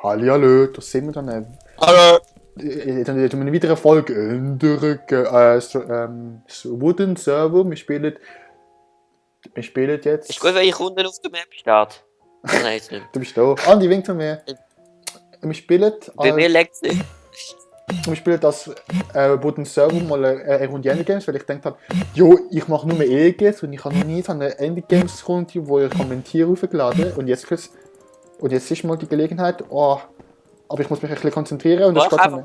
Hallihallo, da sind wir dann. Hallo! Jetzt haben wir eine weitere Folge in der Wooden Server. Wir spielen jetzt. Ist gut, wenn ich unten auf der Map steht. Nein, jetzt nicht. Du bist da. Andi winkt zu mir. Wir spielen Bei mir leckt es nicht. das Wooden Server mal eine Runde Endgames, weil ich gedacht habe, jo, ich mache nur EGs und ich habe noch nie so eine Endgames-Runde, wo ich Kommentiere aufgeladen und jetzt ist mal die Gelegenheit, oh, aber ich muss mich ein bisschen konzentrieren und das geht einfach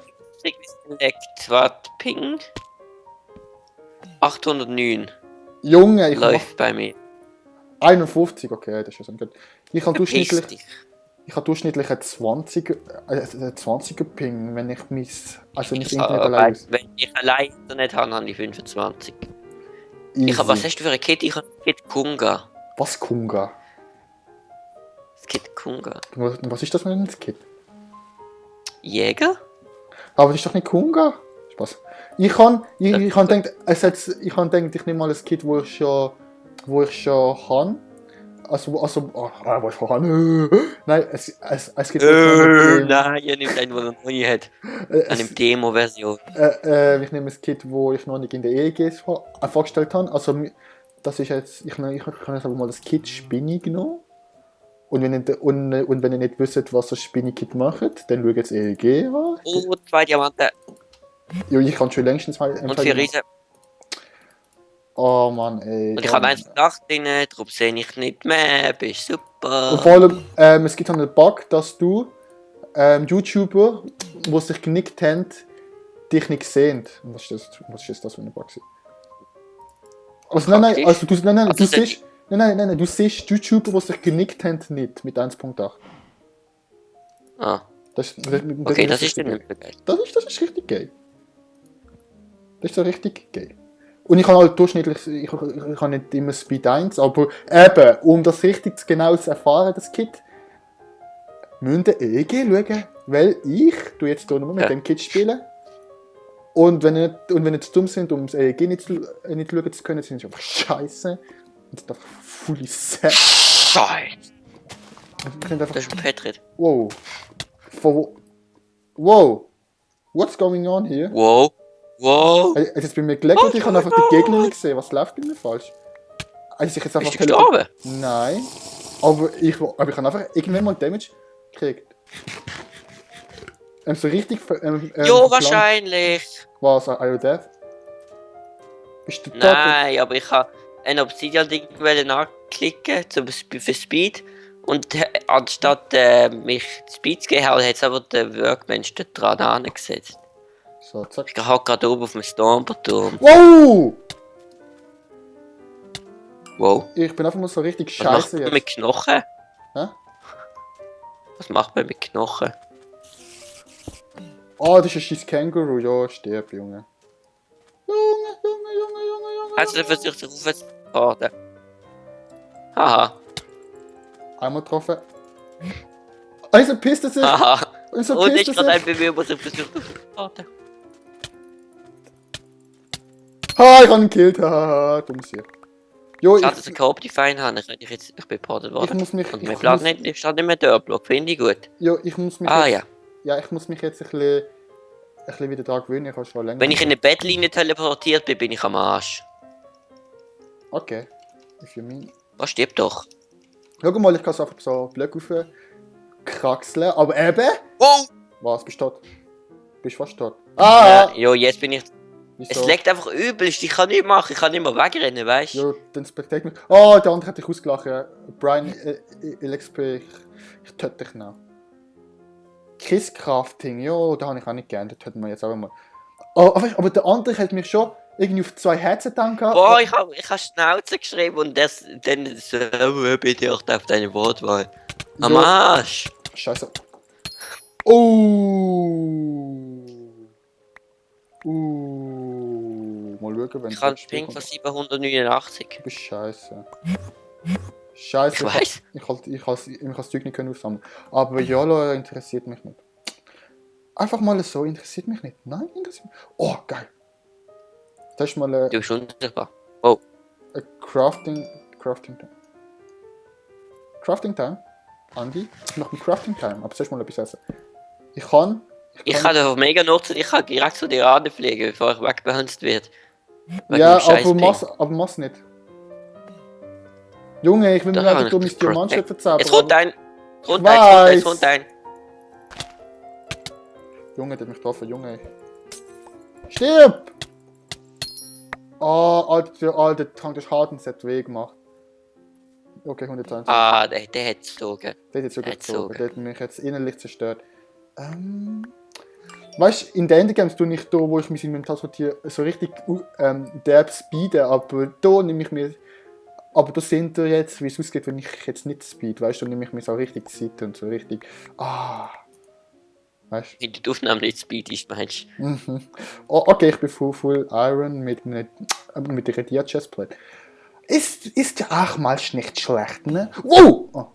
leckt. Warte, Ping. 809 Junge, ich läuft bei mir. 51, okay, das ist ja so gut. Ich habe Verpiss durchschnittlich dich. einen 20er Ping, wenn ich mein Internet Aber allein ist. wenn ich allein Internet habe, habe ich 25. Easy. Was hast du für ein Kit? Ich habe ein Kit Kunga. Was Kunga? Das Kit Kunga. Was ist das für ein Kit? Jäger? Aber das ist doch nicht Kunga? Spaß. Ich han gedacht, ich nehme mal ein Kit, wo ich schon habe. Also, wo ich schon habe. Nein, es gibt Nein, ihr nehmt einen, der noch nie hat. Eine Demo-Version. Ich nehme ein Kit, wo ich noch nicht in der EEGs vorgestellt habe. Also, das ist jetzt, ich habe jetzt aber mal das Kit Spinny genommen. Und wenn ihr nicht wisst, was das Spinny-Kit macht, dann schaut jetzt EEG an. Oh, 2 Diamanten. Ja, ich kann schon längstens mal Und 4 Riesen. Oh Mann, ey. Und ich habe eins gedacht, darum sehe ich nicht mehr. Bist super. Und vor allem, es gibt einen Bug, dass du YouTuber, die sich genickt haben, dich nicht sehen. Was ist das für ein Bug? Also du siehst YouTuber, die sich genickt haben, nicht mit 1.8. Ah. Das ist dann nicht so geil. Das ist richtig geil. Das ist so richtig geil. Und ich habe halt durchschnittlich, ich habe nicht immer Speed 1, aber eben, um das richtig genau zu erfahren, das Kit, müsst ihr EG schauen, weil ich jetzt hier nur mit dem Kit spielen. Und wenn ihr zu dumm sind, um das EG nicht schauen zu können, sind sie einfach scheiße. Und sind einfach fully sad. Scheiße. Das ist ein Petrit. Wow. Wow. What's going on here? Wow. Es ist bei mir gelegt und ich habe einfach die Gegner nicht gesehen. Was läuft bei mir falsch? Also ich jetzt einfach Bist du gestorben? Nein. Aber ich habe einfach irgendwann mal Damage gekriegt. So richtig Wahrscheinlich. Was? Are you dead? Bist du tot? Nein, aber ich habe ein Obsidian-Ding anklicken für Speed. Und anstatt mich Speed zu geben, hat es aber der Workbench dran angesetzt. So, zack. Ich habe gerade oben auf dem Stomperturm. Wow! Wow. Ich bin einfach mal so richtig Was scheiße macht man jetzt. mit Knochen? Hä? Was macht man mit Knochen? Oh, das ist ein scheiß Känguru. Ja, stirb, Junge. Junge. Hast du versucht, sich aufzufahren? Haha. Einmal getroffen. Also pisst er sich. Haha. Und Und ich gerade ein Bemühen, was ich versucht aufzufahren. Ha, ich habe ihn gekillt. Haha, dummes Hier. Jo, Schade, dass ich keine Optifine habe. Ich bin reportet worden. Und mein Plan stand nicht mehr Dörrblock. Finde ich gut. Ja, ich muss mich jetzt, ja, ich muss mich jetzt ein bisschen wieder daran gewöhnen. Ich habe schon länger. Wenn ich in eine Bettlinie teleportiert bin, bin ich am Arsch. Okay. If you mean. Was stirbt doch? Schau mal, ich kann es einfach so Blöcke kraxeln, aber eben. Wow! Was? Bist du tot? Bist fast tot. Ah! Jo, jetzt bin ich. Wieso? Es leckt einfach übelst. Ich kann nicht machen. Ich kann nicht mehr wegrennen, weißt du? Ja, dann Spektakel mich. Oh, der andere hat dich ausgelacht. Brian LXP, ich töte dich noch. Kiss Crafting, ja, da habe ich auch nicht gern. Das töten wir jetzt auch mal. Oh, aber der andere hat mich schon irgendwie auf 2 Herzen gehabt. Boah, ich hab Schnauze geschrieben und dann so, bitte achte auf deine Wortwahl. Am Arsch! Scheiße. Oh! Mal schauen, wenn ich habe einen Ping von 789. Du bist scheiße. Scheiße, ich weiß. Ich kann das Zeug nicht aufsammeln. Aber YOLO interessiert mich nicht. Einfach mal so, interessiert mich nicht. Nein, interessiert mich. Oh, geil. Das ist mal Du bist unsichtbar. Oh. Crafting Time. Andi, nach dem Crafting Time, aber zuerst mal etwas essen. Ich kann da mega nutzen, ich kann direkt zu dir anfliegen, bevor ich wegbehandelt werde. Wegen ja, dem Scheißping. aber mach's nicht. Junge, ich will mir Doch, eigentlich um mein Diamantschwert verzaubern. Jetzt kommt ein. Weiß. Jetzt kommt ein. Junge, der hat mich getroffen, Junge. Stirb! Oh, Alter, Tank des Schadens hat weh gemacht. Okay, 120. Ah, der hat es gezogen. Der hat jetzt sogar hat's gezogen. gezogen. Der hat mich jetzt innerlich zerstört. Weißt du, in den Endergames tue ich da, wo ich mich in meinem Tastatur so richtig derb speeden, aber da nehme ich mir. Aber da seht ihr jetzt, wie es ausgeht, wenn ich jetzt nicht speed, weißt du, da nehme ich mir so richtig Zeit und so richtig. Weißt Wie die Aufnahme nicht speed ist, meinst du? du? Oh, okay, ich bin full Iron mit der Dia Chestplate. Ist ja auch mal nicht schlecht, ne? Wow! Oh.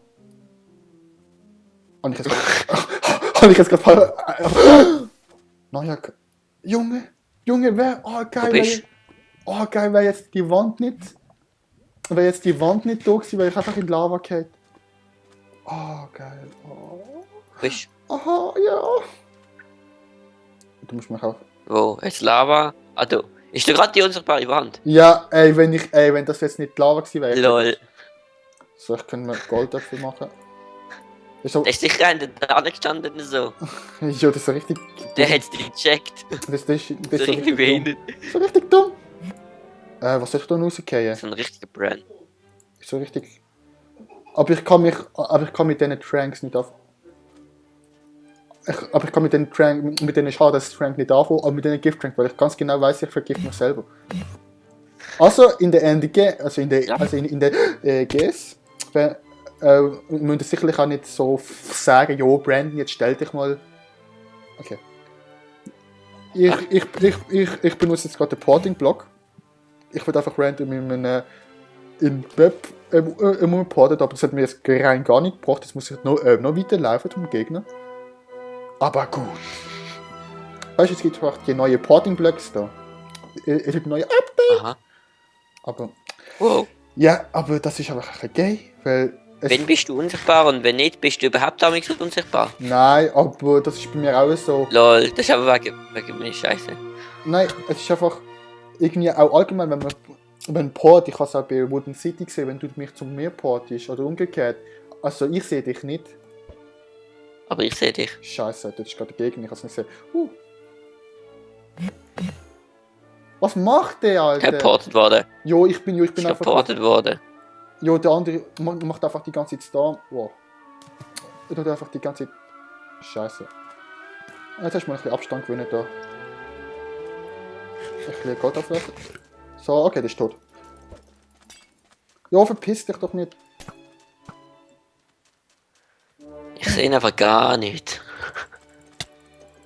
Und ich jetzt gerade. Naja, Junge, wer? Oh, geil, wäre jetzt die Wand nicht. Wäre jetzt die Wand nicht da gewesen, weil ich einfach in Lava geht. Oh, geil. Oh. Bist Aha, ja. Du musst mich auch. wo? Jetzt Lava? Ah, du. Ist da gerade die unsichtbare Wand? Ja, wenn das jetzt nicht Lava gewesen wäre. Lol. So, ich könnte mir Gold dafür machen. Das ist so, Der ist sicher einer da angestanden so. ja, das ist so richtig. Der hat es nicht gecheckt. Das ist So so richtig richtig dumm. behindert. So richtig dumm. Was soll ich da rausgehen? So ein richtiger Brand. So richtig. Aber ich kann mit diesen Tranks nicht auf. Aber ich kann mit den Schadens-Trank nicht anfangen, aber mit den Gift-Trank, weil ich ganz genau weiß, ich vergift mich selber. Also in der NDG, also in der GS, müsst ihr sicherlich auch nicht so sagen, jo Brandon, jetzt stell dich mal. Okay. Ich benutze jetzt gerade den Porting-Block. Ich würde einfach random in Web porten, aber das hat mir jetzt rein gar nicht gebracht. Jetzt muss ich noch weiterlaufen zum Gegner. Aber gut. Weißt du, jetzt gibt es auch die neuen Porting-Blocks da. Es gibt neue Update. Aha. Aber. Wow. Ja, aber das ist einfach ein gay, weil. Wenn bist du unsichtbar und wenn nicht, bist du überhaupt damit unsichtbar? Nein, aber das ist bei mir auch so. Lol, das ist aber wegen mir Scheiße. Nein, es ist einfach. Irgendwie auch allgemein, wenn Port, ich habe es auch bei Wooden City gesehen, wenn du mich zum Meer portest oder umgekehrt. Also ich sehe dich nicht. Aber ich sehe dich. Scheiße, das ist gerade der Gegner, ich kann es nicht sehen. Was macht der, Alter? Geportet worden. Jo, ich bin Ist einfach. geportet worden. Jo, der andere macht einfach die ganze Zeit da. Wow. Er tut einfach die ganze Zeit. Scheiße. Jetzt hast du mal ein bisschen Abstand gewonnen da. Ich will Gold aufwerfen. So, okay, der ist tot. Jo, verpiss dich doch nicht. Ich sehe ihn einfach gar nicht.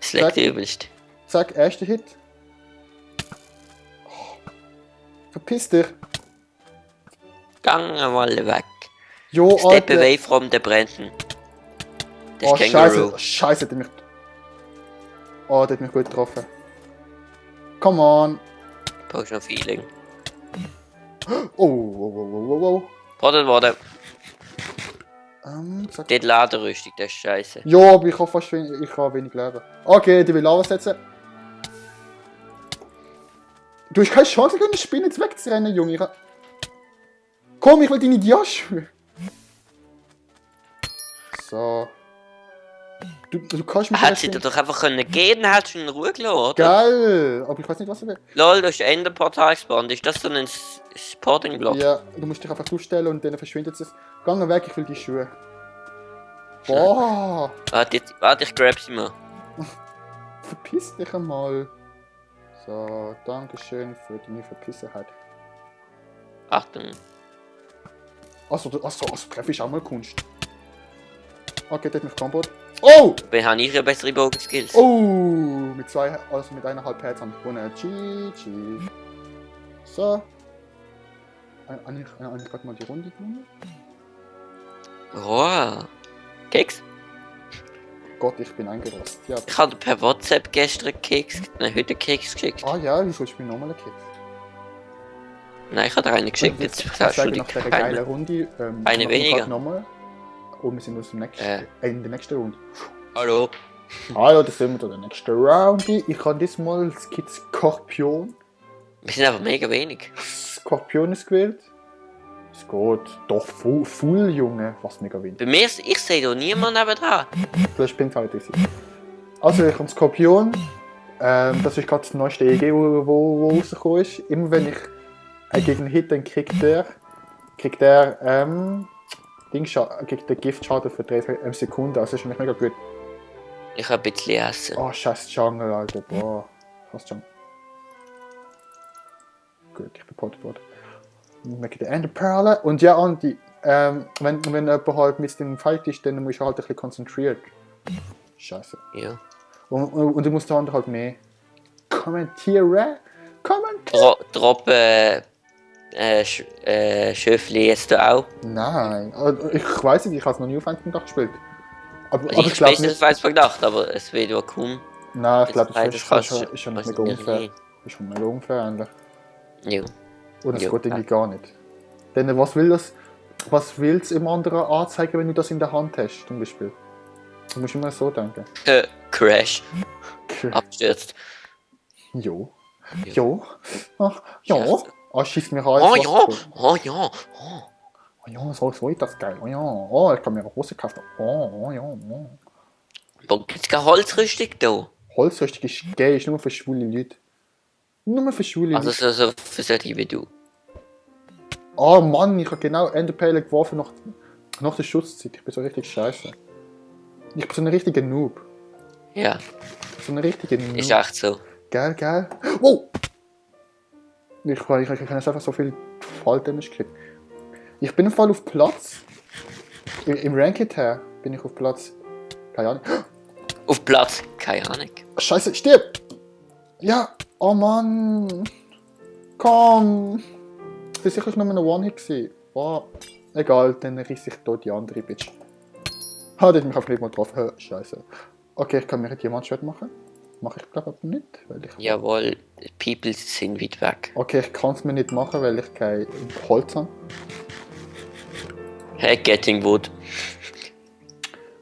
Das leckt Sag- übelst. Zack, erster Hit. Oh. Verpiss dich. Gang mal weg. Jo, Step Alter. away from the Brandon. Das Oh, ist Kangaroo. Scheiße, der hat mich. Oh, der hat mich gut getroffen. Come on. Brauchst noch Feeling. Oh. Portet worden. Zack. Die Laderrüstung, das ist scheiße. Ja, aber ich habe fast wenig Leben. Okay, die will Lava setzen. Du hast keine Chance, gegen die Spinne jetzt wegzurennen, Junge. Komm, ich will deine Diasche. So. Du kannst mich Hättest du dir doch einfach gehen können, dann hättest du ihn in Ruhe gelassen, oder? Geil, aber ich weiß nicht, was er will. Lol, du hast Enderportal gespawnt. Ist das so ein Sporting-Block? Ja, du musst dich einfach aufstellen und dann verschwindet es. Geh mal weg, ich will die Schuhe. Boah, Warte, ich grab sie mal. verpiss dich einmal. So, dankeschön für deine Verpissenheit. Achtung. Achso, Treff ist auch mal Kunst. Okay, der hat mich gekombot. Oh! Dann habe ich ja bessere Bogen-Skills. Oh! Mit 1,5 Herz habe ich gewonnen. GG. So. Habe ich gerade mal die Runde gewonnen? Wow. Keks? Gott, ich bin eingerostet. Ja. Ich habe per WhatsApp gestern heute Keks geschickt. Ah ja, wieso ist mir nochmal ein Keks? Nein, ich habe dir einen geschickt. Ich Jetzt hast du sage die nach dieser geilen Runde. Eine weniger. Nochmal. Oh, wir sind aus dem nächsten, in der nächsten Runde. Hallo. Hallo, das sind wir in der nächsten Runde. Ich habe diesmal das Kit Skorpion. Wir sind aber mega wenig. Skorpion ist gewählt. Es geht. Doch, full Junge. Was mega wenig. Bei mir, ich sehe da niemanden nebendran. Vielleicht bin ich halt richtig. Also, ich habe Skorpion. Das ist gerade das neueste EG, wo rausgekommen ist. Immer wenn ich einen Gegner hit, dann kriegt der kriegt den Giftschaden für 3 Sekunden. Also, das ist eigentlich mega gut. Ich habe ein bisschen Essen. Oh, scheiß Jungle, Alter. Boah. Fast Jungle. Gut, ich bin Potterboard. Wir kriegen Enderperle. Und ja, Andi, wenn jemand halt mit dem Fight ist, dann musst du halt ein bisschen konzentriert. Scheiße. Ja. Und du musst dann halt mehr kommentieren. Droppen Schöffli jetzt da auch. Nein, ich weiß nicht, ich habe es noch nie auf einem Tag gespielt. Aber Ich glaube weiß nicht, was gedacht, aber es wird ja kaum. Nein, ich glaube, das kannst ist schon nicht mega unfair. Ist schon mega unfair eigentlich. Ja. Und es Ja. geht irgendwie gar nicht. Denn was will es im anderen anzeigen, wenn du das in der Hand hast, zum Beispiel? Du musst immer so denken. Crash. Abstürzt. Jo. Ja. Jo. Ach, ja. Scheiße. Ah, schießt mich an. Oh ja, oh ja, oh. Oh ja, so ist das geil. Oh ja. Oh, ich kann mir eine Hose kaufen. Oh ja. Oh. Aber gibt's keine Holzrüstung da? Holzrüstung ist geil, ist nur für schwule Leute. Nur für schwule Also Leute. so für solche wie du. Oh Mann, ich habe genau Enderperle geworfen nach der Schutzzeit. Ich bin so richtig scheiße. Ich bin so ein richtiger Noob. Ja, So ein richtiger Noob. ist echt so. Geil. Wow! Ich habe jetzt einfach so viel Falldamage gekriegt. Ich bin im Fall auf Platz. Im Ranked her bin ich auf Platz. Keine Ahnung. Auf Platz, keine Ahnung. Scheiße, stirb! Ja, oh Mann! Komm! Das war sicher nur ein One-Hit gewesen. Wow. Egal, dann riss ich dort die andere Bitch. Ha, die hat mich auf nicht mal getroffen. Scheiße. Okay, ich kann mir ein Diamantschwert machen. Mache ich glaube aber nicht, weil ich... Jawohl, die People sind weit weg. Okay, ich kann es mir nicht machen, weil ich kein Holz habe. Hey, Getting Wood.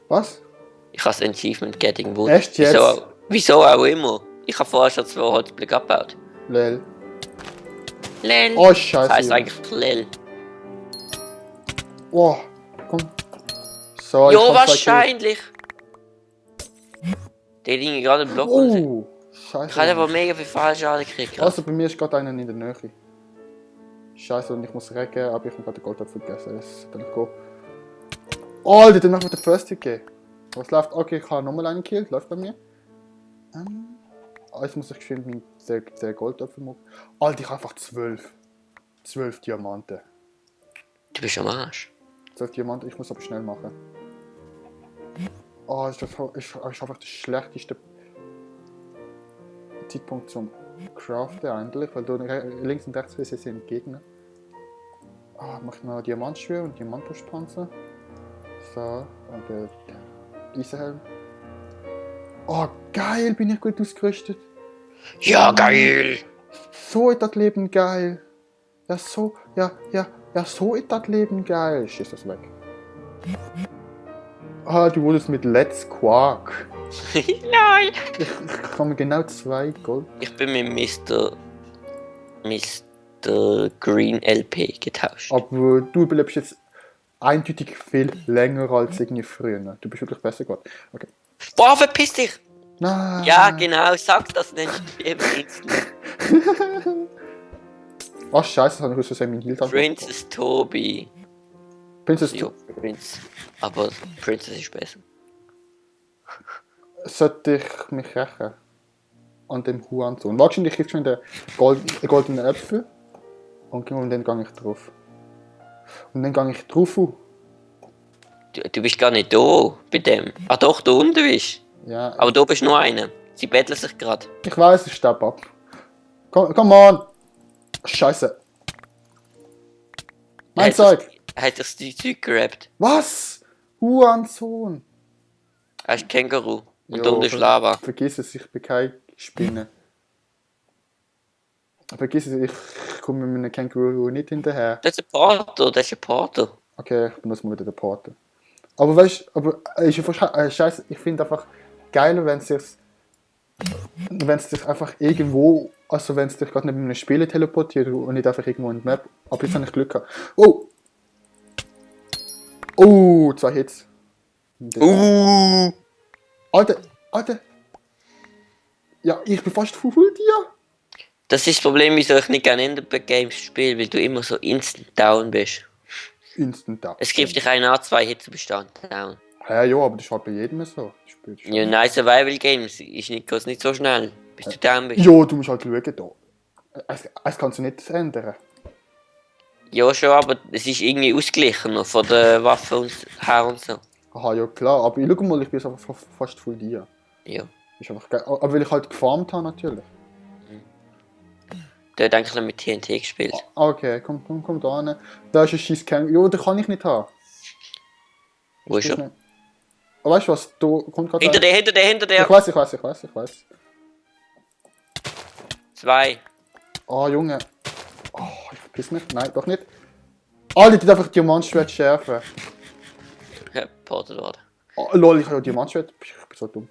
Was? Ich habe das Achievement Getting Wood. Echt jetzt? Wieso auch immer? Ich habe vorher schon 2 Holzblöcke abgebaut. Lel. Lel. Oh, scheiße. Das heisst Junge. eigentlich Lel. Oh, komm. So, Jo, ich hab 2 wahrscheinlich. Der liegen gerade im Block. Kills. Ich Scheiße. habe aber Junge. mega viel Fallschaden gekriegt. Also bei mir ist gerade einer in der Nähe. Scheiße, und ich muss recken, aber ich habe gerade den Goldapfel vergessen. Das kann ich gehen. Oh, Alter, dann machen wir den First Hit gegeben. Was läuft? Okay, ich habe nochmal einen gekillt. Läuft bei mir. Jetzt muss ich geschwind meinen 10 Goldapfel machen. Alter, ich habe einfach 12. 12 Diamanten. Du bist am Arsch. 12 Diamanten, ich muss aber schnell machen. Oh, ist einfach der schlechteste Zeitpunkt zum Craften eigentlich, weil da links und rechts sind Gegner. Mach ich noch Diamantschwert und Diamantbrustpanzer. So, und der Eisenhelm. Oh, geil, bin ich gut ausgerüstet. Ja, geil! So ist das Leben geil. Ja, so ist das Leben geil. Schieß das weg. Du wurdest mit Let's Quark. Nein! Ich kann mir genau 2 Gold. Ich bin mit Mr. Green LP getauscht. Aber du überlebst jetzt eindeutig viel länger als irgendwie früher. Du bist wirklich besser geworden. Okay. Boah, verpiss dich! Nein. Ja, genau, sag das nicht. Im Instant. Ach scheiße, das habe ich aus Versehen meinen Heal Princess Toby. Princess Ja, Prince. Aber Princess ist besser. Sollte ich mich rächen? An dem Huansohn. Wahrscheinlich kriegst du den goldenen Äpfel. Und dann gehe ich drauf. Und dann gehe ich drauf. Du bist gar nicht da bei dem. Ah doch, da unten bist. Ja, Aber da bist nur einer. Sie betteln sich gerade. ich weiß, ich steppe ab. Come on! Scheiße. Mein Zeug! Hat das die Zeug gerappt? Was? Huansohn! Hast du Känguru? Und Jo, da unten ist Lava. Vergiss es, ich bin keine Spinne. Vergiss es, ich komme mit meinem Känguru nicht hinterher. Das ist ein Porter, das ist ein Porter. Okay, ich benutze mal wieder den Porter. Aber weißt du, ist ja fast scheiße, ich finde einfach geiler, wenn es dich einfach irgendwo, also wenn es dich gerade neben einem Spiel teleportiert und nicht einfach irgendwo in die Map. Aber jetzt habe ich Glück gehabt. Oh! Oh, 2 Hits. Alter. Ja, ich bin fast full dir. Das ist das Problem, wieso ich nicht gerne Enderpearl Games spiele, weil du immer so instant down bist. Instant down. Es gibt dich einen an, 2 Hits zu Bestand down. Ja, aber das ist halt bei jedem so. Ja, nein, Survival Games ist nicht so schnell, bis du down bist. Ja, du musst halt schauen da. Es kannst du nicht ändern. Ja, schon, aber es ist irgendwie ausgeglichen von der Waffe und her und so. Aha, ja klar, aber ich schau mal, ich bin jetzt einfach fast voll dir. Ja. Ist einfach geil. Aber weil ich halt gefarmt habe natürlich. Du hast eigentlich noch mit TNT gespielt. Okay, komm da hin. Da ist ein scheiß Känguru. Jo, den kann ich nicht haben. Wo ist er? Aber weißt du was, da kommt gerade Hinter dir! Ich weiß. 2. Ah, Junge. Oh, ich verpiss mich. Nein, doch nicht. Alter, die darf einfach Diamantschwert schärfen. Geportet worden. Oh, lol, ich habe ja Diamantschwert. Ich bin so dumm.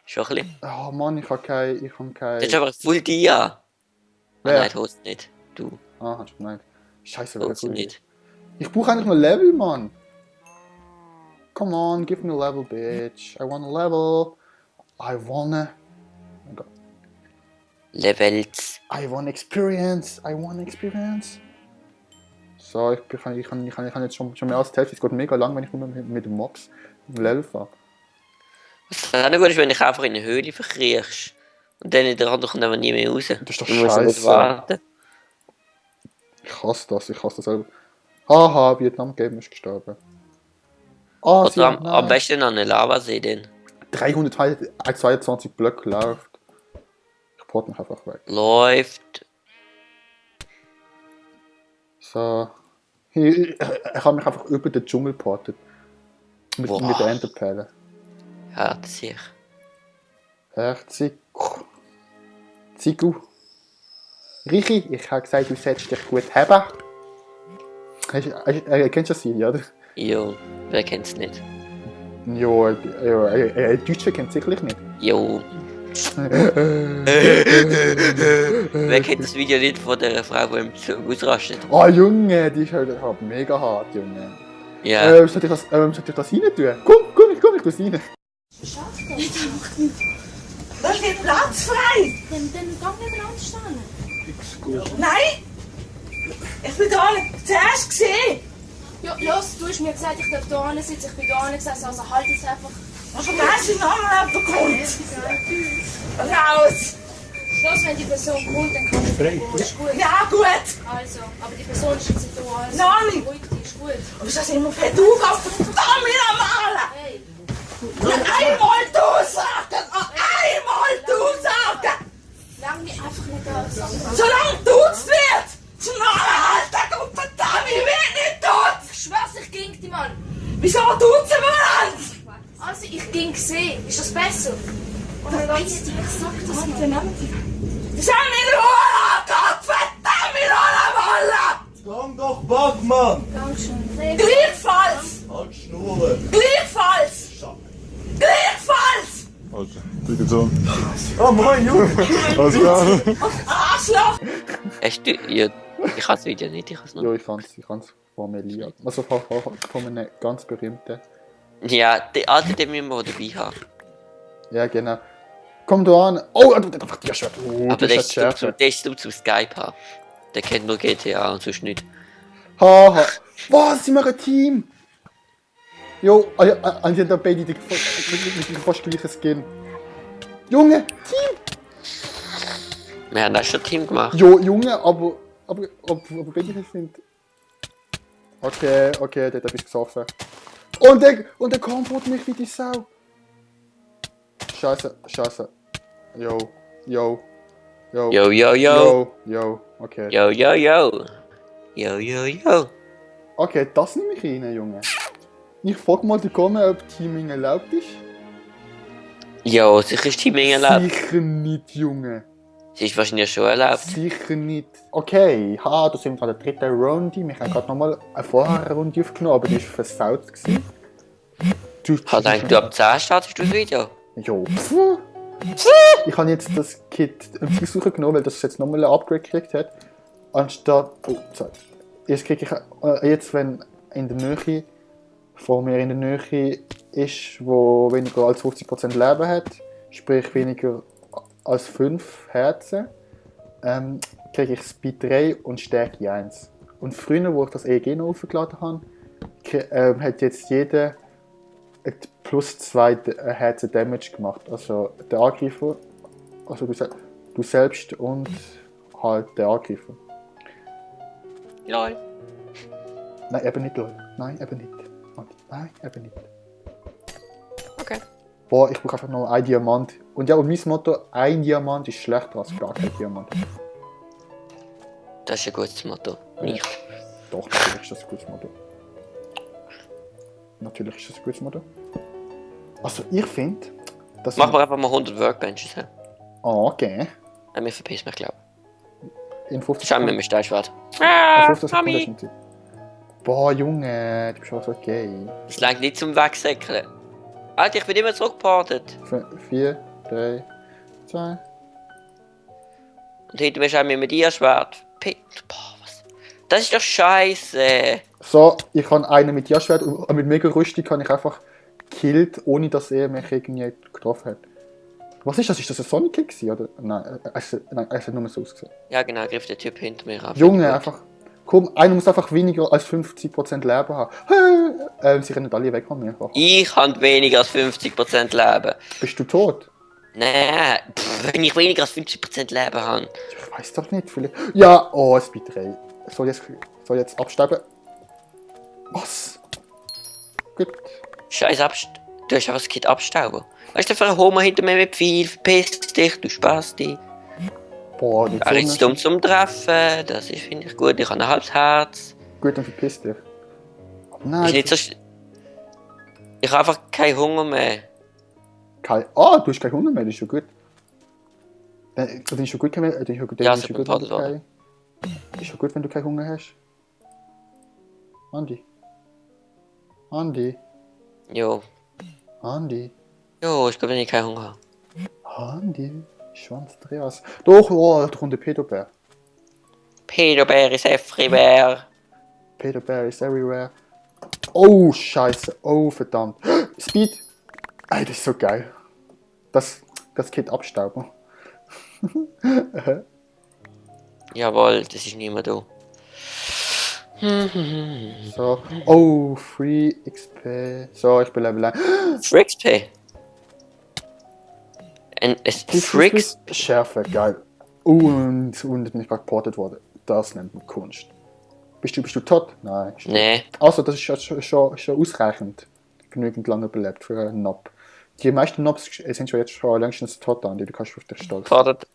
Schon ein bisschen. Oh Mann, ich habe kein... Das ist aber voll dir. Wer? Nein, du hast nicht. Du. Ah, hast du gemeint. Scheiße, Holst du cool. nicht. Ich brauche eigentlich noch Level, Mann. Come on, give me a level, bitch. I want a level. I wanna... Oh Gott. Levels. I want experience. So, ich kann jetzt schon mehr als die Hälfte. Es geht mega lang, wenn ich nur mit den Mobs im Level fahre. Was auch nicht gut ist, wenn dich einfach in eine Höhle verkriechst. Und dann in der Hand kommt aber nie mehr raus. Das ist doch Du musst nicht scheiße. warten. Ich hasse das selber. Haha, Vietnam-Game ist gestorben. Ah, Oder am besten an eine Lavasee denn. 322 Blöcke läuft. Ich port mich einfach weg. Läuft. So. Ich habe mich einfach über den Dschungel portet. Mit den Enderperlen. Herzlich. Herzig. Zigu. Richi, ich habe gesagt, du solltest dich gut haben. Kennst du das Lied, oder? Jo, wer kennt's nicht? Ja, Deutsche kennt sicherlich nicht. Jo. Wer kennt das Video nicht von der Frau, die im Zug ausrastet? Oh Junge, die ist halt mega hart, Junge. Ja. Soll ich das rein tun? Komm, ich tu's rein. Da steht Platz frei! Dann geh nebeneinander stehen. Nein! Ich bin da nicht zuerst gesehen! Ja, los, du hast mir gesagt, ich darf hier hinten sitzen. Ich bin hier gesessen, also halt es einfach. Was vergesst den Namen bekommt? Raus! Los, wenn die Person kommt, dann kann ich wieder. Ist gut. Ja, gut! Also, aber die Person ist jetzt nicht da. Also, Nein! ruhig dich, ist gut. Aber ist das immer fett auf? Verdammt nochmal! Hey, Einmal du sagen! Einmal du sagen! lang mich einfach nicht da. Solange tut's wird! Schnarre, Alter, und verdammt, ich will nicht tot! Ich schwör's, ich ging die Mann. Wieso tut's immer an? Also, ich ging sehen. Ist das besser? Verpiss dich, ich sag das mal. Schau mir Ruhe, Gott verdammt, mir alle Gang doch weg, Mann! Dankeschön. Gleichfalls! Halt Schnurren! Gleichfalls! Gleichfalls! Alter, bitte so. Oh moin, Junge! Alles klar? Arschloch! Hast du. Ja, ich habe das Video nicht, ich habe es noch. Ja, ich kann's von Melia. Also von einem ganz berühmten. Ja, den Alten, den müssen wir dabei haben. Ja, genau. Komm da an. Oh, einfach die Schwert. Oh, Aber die der ist schärfer. ist zum Skype haben. Der kennt nur GTA und sonst nicht. Haha. Was? Sie machen ein Team. Jo, die haben da beide mit fast gleichen Skin. Junge, Team! Wir haben auch schon ein Team gemacht. Jo, Junge, aber beide sind... Okay, der hat etwas gesoffen. Und der kommt mich wie die Sau. Scheiße. Jo. Yo, yo, yo. Okay. Yo, yo, yo. Yo, yo, yo. Okay, das nehme ich rein, Junge. Ich frag mal die Komme, ob Teaming erlaubt ist. Jo, sicher ist Teaming erlaubt. Sicher nicht, Junge. Sie ist wahrscheinlich schon erlaubt. Sicher nicht. Okay, da sind wir an der dritten Runde. Wir haben gerade nochmal eine vorherige Runde aufgenommen, aber die war versaut. Hat eigentlich du ab 10 startest du das Video? Jo, ich habe jetzt das Kit im Suchen genommen, weil das jetzt nochmal ein Upgrade gekriegt hat. Anstatt. Oh, sorry. Jetzt kriege ich. Jetzt, wenn in der Nähe. Vor mir in der Nähe ist, wo weniger als 50% Leben hat, sprich weniger als 5 Herzen, kriege ich Speed 3 und Stärke 1. Und früher, wo ich das EEG noch aufgeladen habe, hat jetzt jeder plus 2 Herzen Damage gemacht. Also der Angreifer, also du selbst und halt der Angreifer. Lol. Nein, eben nicht, Leute. Nein, eben nicht. Nein, eben nicht. Okay. Boah, ich brauche einfach noch ein Diamant. Und ja, und mein Motto, ein Diamant ist schlechter als gar kein Diamant. Das ist ein gutes Motto. Nicht. Doch, natürlich ist das ein gutes Motto. Natürlich ist das ein gutes Motto. Also, ich finde, dass... Machen wir einfach mal 100 Workbenches. He? Okay. Wir verpissen mich, glaube In 50 ich. Schau mir mit Steinschwert. In 50 Sekunden ist nicht. Boah, Junge, du bist auch so gay. Das reicht nicht zum Wegsäckeln. Alter, ich bin immer zurückgeportet. 4, 3, 2... Und hinter mir schauen wir mit ihr Schwert. Boah, was? Das ist doch scheiße. So, ich habe einen mit Jahrschwert und mit mega Rüstung kann ich einfach gekillt, ohne dass er mich irgendwie getroffen hat. Was ist das? Ist das ein Sonic Kick oder? Nein, es hat nur so ausgesehen. Ja genau, griff der Typ hinter mir ab. Junge, einfach. Komm, einer muss einfach weniger als 50% Leben haben. Sie rennen alle weg von mir einfach. Ich habe weniger als 50% Leben. Bist du tot? Nein, wenn ich weniger als 50% Leben habe. Ich weiß doch nicht, vielleicht. Ja, oh, Speed 3. Soll jetzt absterben? Was? Gut. Scheiße, du hast einfach das Kit abstauben. Weißt du, für einen Homer hinter mir mit viel, verpiss dich, du Spasti. Boah, die Er ist dumm zum Treffen, das finde ich gut, ich habe ein halbes Herz. Gut, dann verpiss dich. Nein. Ist nicht so ich habe einfach keinen Hunger mehr. Du hast keinen Hunger mehr, das ist schon gut. Das ist schon gut, Ja, es hat bepaddelt worden. Ist schon gut, wenn du keinen Hunger hast. Andi. Jo. Jo, ich glaube, wenn ich keinen Hunger habe. Andi. Schwanz Andreas. Doch, oh, da kommt der Pedobär. Pedobär is everywhere. Pedobär is everywhere. Oh, scheiße. Oh, verdammt. Speed. Ey, das ist so geil. Das Kit abstauben. Jawohl, das ist niemand da. So. Oh, Free XP. So, ich bin Level 1. Frixp. Frix. Schärfe, geil. Und bin ich gerade geportet worden. Das nennt man Kunst. Bist du tot? Nein. Nee. Also, das ist schon ausreichend. Genügend lange überlebt für einen Nob. Die meisten Nobs sind schon jetzt schon längstens tot, Andi. Du kannst auf dich stolz sein. Fordert.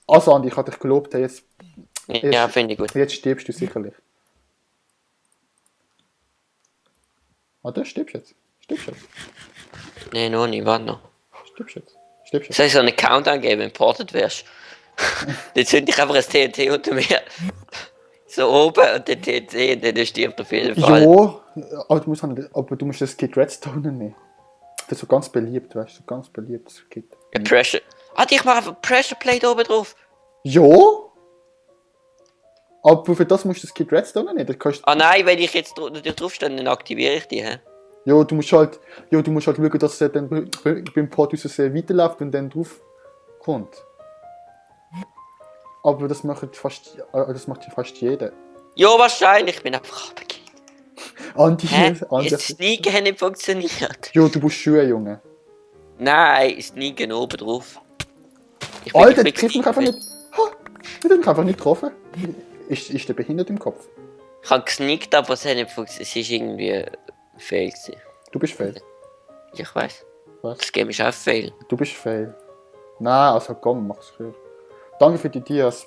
Also, Andi, ich hatte dich gelobt, jetzt Ja, finde ich gut. stirbst du sicherlich. Du stirbst jetzt. Nee, noch nicht, warte noch. Stirbst jetzt. Soll ich so einen Countdown geben, wenn du portet wirst? Dann zünd ich einfach ein TNT unter mir. So oben und der TNT und dann stirbt auf jeden Fall. Ja, aber du musst das Kit Redstone nehmen. Das ist so ganz beliebt, weißt du, so ganz beliebtes Kit. Ja, Pressure. Ich mache einfach Pressure Plate oben drauf. Ja? Aber für das musst du das Kit Redstone nehmen. Das kannst... Nein, wenn ich jetzt natürlich draufstehe, dann aktiviere ich die. He? Ja, du musst halt schauen, dass er dann beim Port weiterläuft und dann drauf kommt. Aber das macht fast jeder. Ja, wahrscheinlich. Ich bin einfach runtergefallen. Andi, Das Sneaken hat nicht funktioniert. ja, du brauchst Schuhe, Junge. Nein, Sneaken oben drauf. Alter, der trifft mich einfach nicht. Der hat mich einfach nicht getroffen. Ist der behindert im Kopf? Ich habe gesneakt, aber es hat nicht funktioniert. Es ist irgendwie fail gewesen. Du bist fail. Ich weiß. Was? Das Game ist auch fail. Du bist fail. Nein, also komm, mach's für. Danke für die Dias.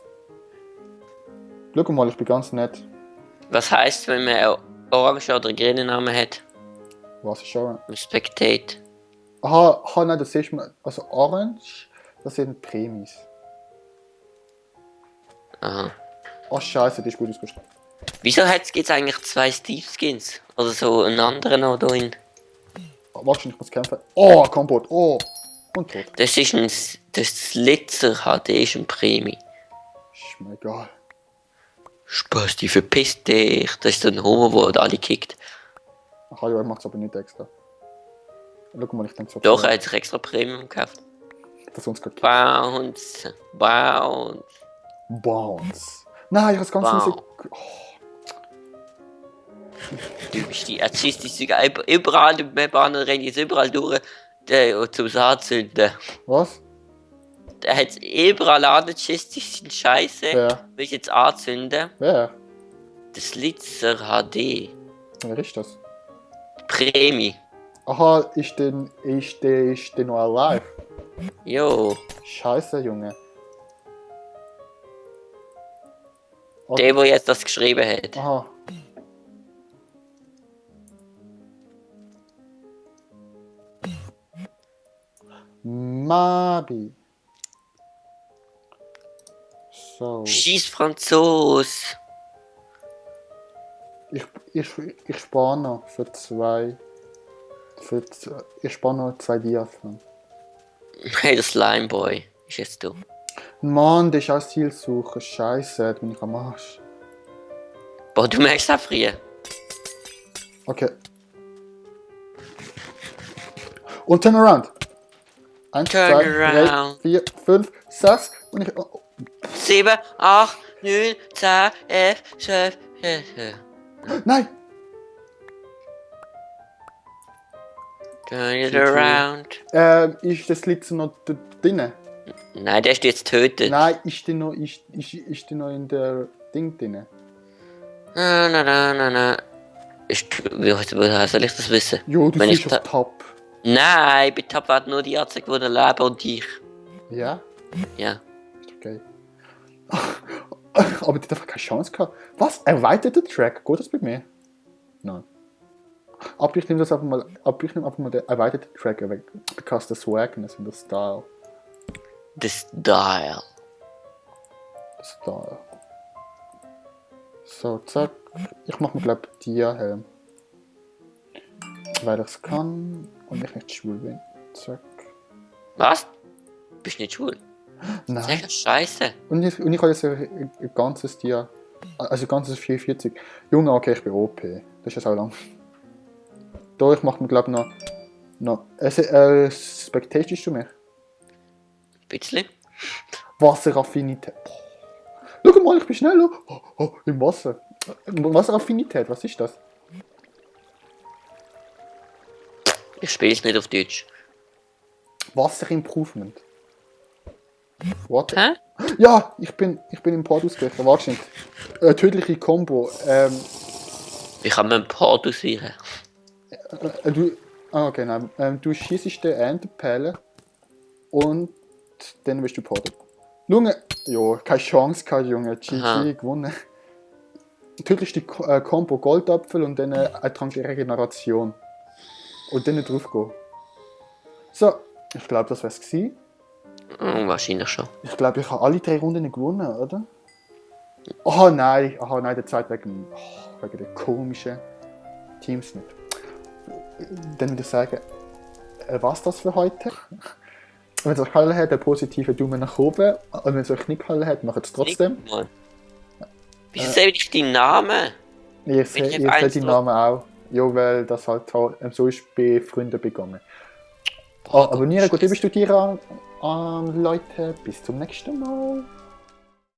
Schau mal, ich bin ganz nett. Was heisst, wenn man einen orange oder grünen Namen hat? Was ist schon? Im Spectate. Aha, nein, das siehst du. Also Orange, Das sind Prämis. Aha. Oh Scheiße, die ist gut ausgestattet. Wieso gibt's eigentlich 2 Steve-Skins? Oder so einen anderen noch da in. Wahrscheinlich muss kämpfen. Oh, Combo. Oh. Und tot. Das ist ein. Das Slitzer HD ist ein Prämie. Ist mir egal. Spasti, verpiss dich. Das ist so ein Homo, der alle kickt. Ach ja, er macht es aber nicht extra. Schau mal, ich denke so. Doch, er hat sich extra Premium gekauft. Dass uns gerade Bounce. Bounce. Bounce. Nein, ich habe das ganze Wow. Musik. Oh. Du bist die Erzistische. Überall im Bahn rennen jetzt überall durch zum Anzünden. Was? Er hat überall angeschissen Scheiße. Wer? Will ich jetzt anzünden? Wer? Das Litzer HD. Wer ist das? Prämie. Aha, ist der noch alive? Jo. Scheiße, Junge. Der jetzt das geschrieben hat. Aha. Mabi. So. Scheiß Franzos. Ich spare noch für 2. Ich spare noch 2 Dias. Hey, der Slimeboy. Ist jetzt du. Mann, das ist auch Zielsuche. Scheiße, da bin ich am Arsch. Boah, du merkst auch früher. Okay. Und turn around. 1, Turn 2, 3, around. 4, 5, 6 und ich. Oh, 7, 8, 9, 10, 11, 12, 13. nein! Turn it around. Ist das Litzer noch drinnen? Nein, der ist jetzt tötet. Nein, ist der noch in der Ding drinnen? Na. Woher soll ich das wissen? Jo, du Wenn ich siehst auf Tab. Nein, bei Tab werden nur die Ärzte, die leben und ich. Ja? Ja. Ist okay. Aber die hat einfach keine Chance gehabt. Was? Erweiterter Track? Geht das bei mir? Nein. Aber ich nehme einfach mal den erweiterten Track weg. Because the swagness and the style. The Style. The style. So, zack. Ich mach mir glaub Dia-Helm. Weil ich es kann und ich nicht schwul bin. Zack. Was? Bist nicht schwul? Nein. Sag das Scheiße. Und ich habe jetzt ein ganzes Dia. Also ein ganzes 44. Junge, okay, ich bin OP. Das ist ja so lang. Da, ich mach mir glaub noch. Spectatest du mich? Bisschen. Wasseraffinität. Boah. Schau mal, ich bin schneller. Oh, im Wasser. Wasseraffinität, was ist das? Ich spiele es nicht auf Deutsch. Wasserimprovement. What? Hä? Ja, ich bin im Port ausgewichen. Warte nicht. Tödliche Combo. Wie kann man einen Port ausweichen? Okay, nein. Du schießt den Enderperlen und dann wirst du portet. Junge, jo, keine Chance gehabt, Junge. Aha. GG gewonnen. Tödlichste Combo Goldapfel und dann ein Trank der Regeneration. Und dann drauf gehen. So, ich glaube, das wär's gewesen. Wahrscheinlich schon. Ich glaube, ich habe alle 3 Runden gewonnen, oder? Oh nein, der zweite wegen der komischen Teams nicht. Dann würde ich sagen, was das für heute? Wenn es euch gefallen hat, einen positiven Daumen nach oben. Und wenn es euch nicht gefallen hat, macht es trotzdem. Wieso sehe ich deinen Namen? Ihr seht die Namen auch. Ja, weil das halt so ist bei Freunden begangen. Abonnieren, gut, studieren an Leute. Bis zum nächsten Mal.